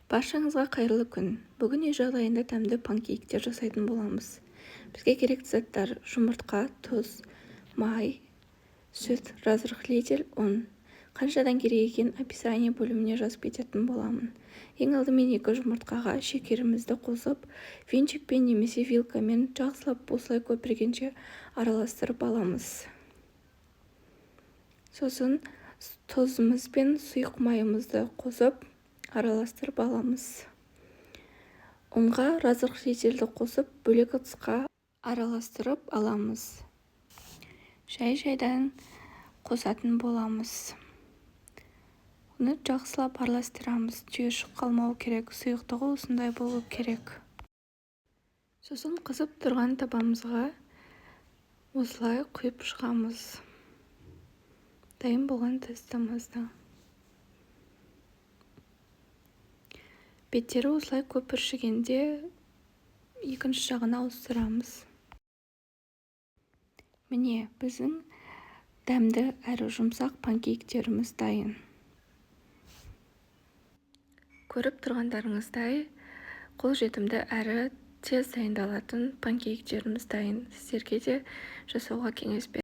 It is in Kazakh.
Баршаңызға қайырлы күн! Бүгін үй жағдайында дәмді панкейктер жасайтын боламыз. Бізге керекті заттар: жұмыртқа, тұз, май, сүт, разрыхлитель, ұн. Қаншадан керек екенін описание бөліміне жазып кететін боламын. Ең алдымен екі жұмыртқаға шекерімізді қосып, венчикпен немесе вилкамен жақсылап осылай көпіргенше араластырып аламыз. Сосын тұзымыз бен сұйық майымызды қосып, араластырып аламыз. Ұнға разрыхлительді қосып, бөлек ыдысқа араластырып аламыз. Жай-жайдан қосатын боламыз. Оны жақсылап араластырамыз. Түйіршік қалмау керек, сұйықтығы осындай болу керек. Сосын қызып тұрған табамызға осылай құйып шығамыз дайын болған тестомызды. Беттері осылай көпіршігенде, екінші жағына ауыстырамыз. Міне, біздің дәмді әрі жұмсақ панкейктеріміз дайын. Көріп тұрғандарыңыздай, қолжетімді әрі тез дайындалатын панкейктеріміз дайын. Сіздерге де жасауға кеңес беремін.